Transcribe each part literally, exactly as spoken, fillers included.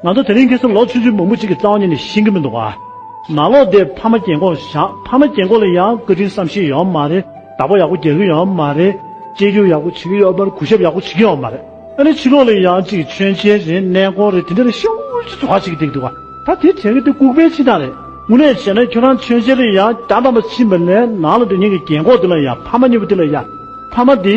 ང་ཚོ་དེ་རིང་ཁ་སང་ལོ་ཆུང་ཆུང་མང་པོ་ཅིག་གིས་རྩ་བ་ཉིད་ནས་ཤེས་ཀྱི་མི་འདུག་ག་ནང་ལོགས་དེ་ཕ་མ་རྒན་གོག་བཞག་ཕ་མ་རྒན་གོག་ལ་ཡང་བཀའ་དྲིན་བསམ་ཤེས་ཡོད་མ་རེད། བདག་པོ་ཡག་པོ་རྒྱག་གི་ཡོད་མ་རེད། གཅེས་སྐྱོང་ཡག་པོ་བྱེད་ཀྱི་ཡོད་མ་རེད། གུས་ཞབས་ཡག་པོ་བྱེད་ཀྱི་ཡོད་མ་རེད། ཨ་ནི་ཕྱི་ལོགས་ལ་ཡང་ཅིག་མཆོད་མཇལ་རེད། གནས་སྐོར་རེད། དེ་འདྲ་ལ་ཤུགས་ཆེ་ཚོགས་ཁག་ཅིག་གིས་བསྡད་ཀྱི་འདུག་ག་ད་དེ་དྲན་གྱི་དེ་ལྐུགས་པའི་ཕྱིར་དང་རེད། དངོས་གནས་བྱས་ན་ཁྱོད་རང་མཆོད་མཇལ་ལ་ཡང་བརྒྱ་ཐམ་པ་ཕྱིན་པ་ལས་ནང་ལ་སྡོད་མཁན་གྱི་རྒན་གོག་དེ་ལ་ཡང་ཕ་མ་གཉིས་པོ་དེ་ལ་ཡང་ཕ་མ་དེ་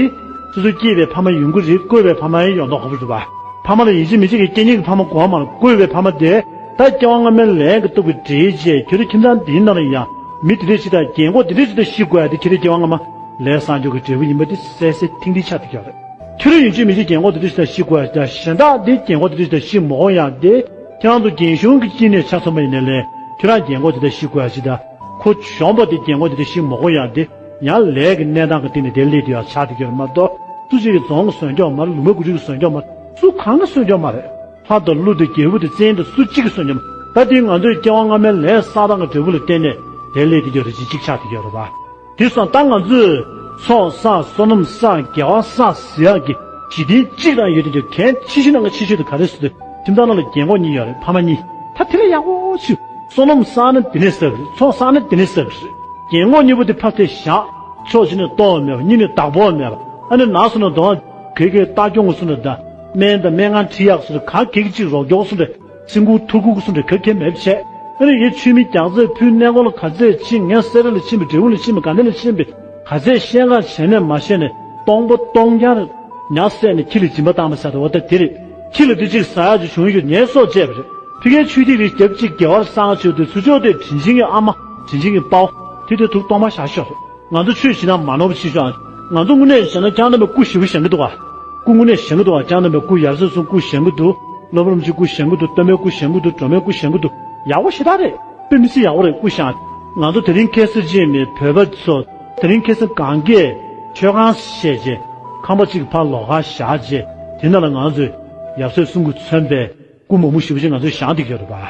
སོ་སོ་སྐྱེས་པའི་ཕ་མ་ཡོང་གི་རེད། བསྐོས་པའི་ཕ་མ་ཡང་ཡོང་མདོག་ཁ་པོ་རེད་པ། ཕ་མ་ལ་ཡིན་གཅིག་མིན་གཅིག་གི་སྐྱེ་མཁན་གྱི་ཕ་མ་དགོས་མ་རེད། བསྐོས་པའི་ཕ་མ་དེ་ད་སྐྱེ་བ་སྔ་མའི་ལས་ཀྱི་སྟོབས་ཀྱིས་འདྲེས་བྱས་ཁྱོད་རང་ཁྱིམ་ཚང་འདིའི་ནང་ལ་ཡང་མི་དེ་འདྲ་ཞིག་དང་རྒན་གོག་དེ་འདྲ་ཞིག་དང་ཤི་དགོས་ཡ་དེ་ཁྱེད་རང་སྐྱེ་བ་སྔ་མ་ལས་བསགས་འཇོག་གི་འབྲས་བུ་ཡིན་པ་དེ་གསལ་གསལ་ཐིང་ཐིང་ཆགས་བསྡད་ཀྱི་ཡོད་རེད། ཁྱོད་རང་ཡིན་གཅིག་མིན་གཅིག་རྒན་གོག་དེ་འདྲ་ཞིག་དང་ཤི་དགོས་ཡ་དང་གཞན་དག་དེ་རྒན་གོག་དེ་འདྲ་ཞིག་དང་ཤི་མ་དགོས་ཡ་དེ་ཁྱེད་རང་ཚོ་རྒན་གཞོན་གྱི་སྐྱེ་གནས་ཆ་མཚོན་པ་ཡིན་ནའི་ལས་ཁྱོད་རང་རྒན་གོག་དེ་འདྲ་ཤི་དགོས་ཡ་ཞིག་དང་ཁོ་གཞོན་པ་དེ་རྒན་གོག་དེ་འདྲ་ཤི་མ་དགོས་ཡ་དེ་ཡང་ལས་ཀྱི་གནས་སྟངས་ཀྱི་སྟེང་ནས་དེ་སླེབས་བསྡད་ཡ་ཆགས་བསྡད་ཀྱི་ཡོད་རེད་མ་གཏོགས་སུ་གཅིག་གིས་རྫོང་གིས་བཟོས་ཀྱི་ཡོད་མ་རེད། ལུང་པ་དགུ་ཁྲི་གིས་བཟོས་ཀྱི་ཡོད་མ་རེད། སུ་གང་གིས་བཟོས་ཀྱི་ཡོད་མ་རེད། ལྷ་དང་ཀླུ་དང་རྒྱལ་པོ་དང་བཙན་དང་སུ་གཅིག་གིས་བཟོས་ཀྱི་ཡོད་མ་རེད། ད་དེ་ང་ཚོའི་སྐྱེ་བ་སྔ་མའི་ལས་བསགས་སྟངས་ཀྱི་འབྲས་བུ་ལ་བརྟེན་ནས་དེ་སླེབས་བསྡད་ཀྱི་ཡོད་རེད། གཅིག་གཅིག་ཆགས་བསྡད་ཀྱི་ཡོད་རེད་པ། དེ་སོང་ད་ང་ཚོས་ཚོགས་བསགས་བསོད་ནམས་བསགས་དགེ་བ་བསགས་ཟེར་ཡག་གི་གཞི་རྟེན་གཅིག་རང་ཡོད་དེ་འདྲ་གལ་ཆེ་ཤོས་ནང་གི་ཆེ་ཤོས་དེ་ག་རེ་ཟེར་དུས་ཁྱིམ་ཚང་ནང་ལ་རྒན་གོག་གཉིས་ཡོད་རེད། ཕ་མ་གཉིས། ད་དེ་ལས་ཡག་པོ་ཞིག་བསོད་ནམས་བསགས་ན་དེ་ནས་བསགས་རེད། ཚོགས་བསགས་ན་དེ་ནས་བསགས་རེད། རྒན་གོག་གཉིས་པོ་དེ་ཕར་དེ་བཞག་ཕྱོགས་གཅིག་ནས་གཏོང་བ་མེད་པ། གཉིས་ནས་བདག་པོ་བ་མེད་པ། ཨ་ནི་ན་སོང་ན་གདོང་གེ་གེ་ལྟ་སྐྱོང་གི་སོང་འདྲ་ད། སྨན་དང་སྨན་ཁང་ཁྲིད་ཡག་སོང་འདྲ་ག་གེ་གེ་གཅིག་རོགས་སྐྱོར་སོང་འདྲ་སེམས་ཁུར་ཐུགས་ཁུར་སོང་འདྲ་ག་གེ་མེད་པ་བྱས། ཨ་ནི་ཡེ་ཆུ་མིག་རྒྱག་རྩེ་ཕུལ། གནས་སྐོར་ལ་ག་ཚད་ཕྱིན། ངས་སེ་ར་ལ་ཕྱིན་པའི་འབྲས་སྤུངས་ལ་ཕྱིན་པའི་དགའ་ལྡན་ལ་ཕྱིན་པའི་ག་ཚད་བཤད་ག་བྱས་ནས་མ་བཤད་ནས་སྟོང་པ་སྟོང་རྐྱང་རེད། ཉ་བསད་ནས་ཁྱི་ལ་སྦྱིན་པ་བཏང་པ་ཟེར་བ་ད་དེ་རེད། ཁྱི་ལ་དེ་གཅིག་ཟ་ཡག་ཅིག་བྱུང་ཡོད་ངའི་སྲོག་བཅད་པ་རེད། ཕ་གིའི་ཆུ་ཐིགས་རེ་རྒྱབ་གཅིག་དགེ་བར་བསགས་ཆོག་དུས་ཚུར་ཕྱོགས་དེ་དྲིན་ཆེན་གྱི་ཨ་མ་དྲིན་ཆེན་གྱི་དཔའ་བོ་དེ་དེ་ཐུགས་གཏོང་མ་བཞག་ཤོག་ང་ཚོ་ཆོས་བྱེད་ན་མ་ནོར་བ་ཞིག་ཤོག་ང་ཚོ་དངོས་གནས་བྱས་ན་ཁྱེད་རྣམ་པའི་སྐུ་ཞེ་པོ་བཞེངས་ཀྱི་འདུག་ག་སྐུ་དངོས་གནས་བཞེངས་ཀྱི་འདུག་ག་ཁྱེད་རྣམ་པའི་སྐུ་ཡབ་སྲས་གསུམ་སྐུ་བཞེངས་ཀྱི་འདུག་སློབ་དཔོན་རིན་པོ་ཆེ་སྐུ་བཞེངས་ཀྱི་འདུག་སྟོན་པའི་སྐུ་བཞེངས་ཀྱི་འདུག་སྒྲོལ་མའི་སྐུ་བཞེངས་ཀྱི་འདུག་ཡག་པོ་ཞེ་དྲག་རེད། དཔེ་མི་སྲིད་ཡག་པོ་རེད། སྐུ་བཞེངས། ང་ཚོ་དེ་རིང་ཁ་སང་ཅིག་མི་བོད་པ་ཚོ་དེ་རིང་ཁ་སང་གང་གས་མཆོད་ཁང་བཤད་རྗེས་ཁང་པ་གཅིག་ཕར་ལོགས་ཀ་བཞག་རྗེས་དེ་ནང་ལ་ང་ཚོས་ཡབ་སྲས་གསུམ་གྱིས་མཚོན་པའི་སྐུ་མང་པོ་ཞེ་པོ་ཅིག་ང་ཚོས་བཞེངས་བསྡད་ཀྱི་ཡོད་རེད་པ།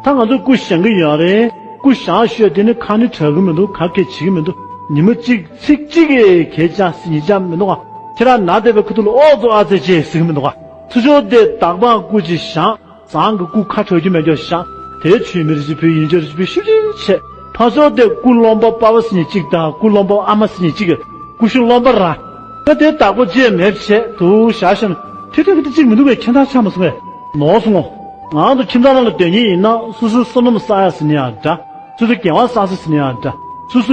ད་ང་ཚོས་སྐུ་བཞེངས་ཀྱི་ཡོད་རེད། སྐུ་བཞེངས་ཤོས་དེ་ནི་ཁ་ནི་གྲག་གི་མི་འདུག་ག་གེ་བྱེད་ཀྱི་མི་འདུག་ཉི་མ་གཅིག་ཚིག་གཅིག་གིས་གད་རྒྱག་ཟེར་ཉན་རྒྱག་མི་འདུག་ག་ཁྱེད་རང་ན་བསྡད་པའི་ཁ་ཐུག་ལ་ཨོ་ཙོ་ཨ་ཙེ་ཅེས་ཟེར་གྱི་མི་འདུག་ག་ཚུར་ཕྱོགས་དེ་བདག་པོ་སྐུ་ཅིག་བཞེངས། བཟང་གི་སྐུ་ཁ་གྲག་རྒྱུ་མེད་རྒྱུ་བཞེངས། དེའི་ཆུས་མི་རིགས་ཀྱི་བུ་ཡིན་ཆོག་རིགས་ཀྱི་བུ་ཤུགས་ཆེ་ཆེ། ཕར་ཕྱོགས་དེ་སྐུ་རློན་པ་པ་ཕ་ཟེར་ཉན་གཅིག་དང་སྐུ་རློན་པ་ཨ་མ་ཟེར་ཉན་གཅིག་གི་སྐུ་ཤུ་རློན་པ་ར། ད་དེ་བདག་པོ་བྱས་མེད་བྱས་དུ་བཞག་བཞག་ན་དེ་དེ་གི་དེ་གཅིག་མི་འདུག་པས་ཁྱད་མཚར་ཆགས་མ་སོང་ངས། ནོར་སོང་ངོ་། ང་ཚོ་ཁྱིམ་ཚང་ནང་ལ་སྡོད་མཁན་ཡིན་ན་སོ་སོའི་བསོད་ནམས་བསགས་ཡ་ཟེར་ནས་ཡང་འདྲ། སོ་སོའི་དགེ་བ་བསགས་ས་ཟེར་ནས་ཡང་འདྲ། སོ་སོའི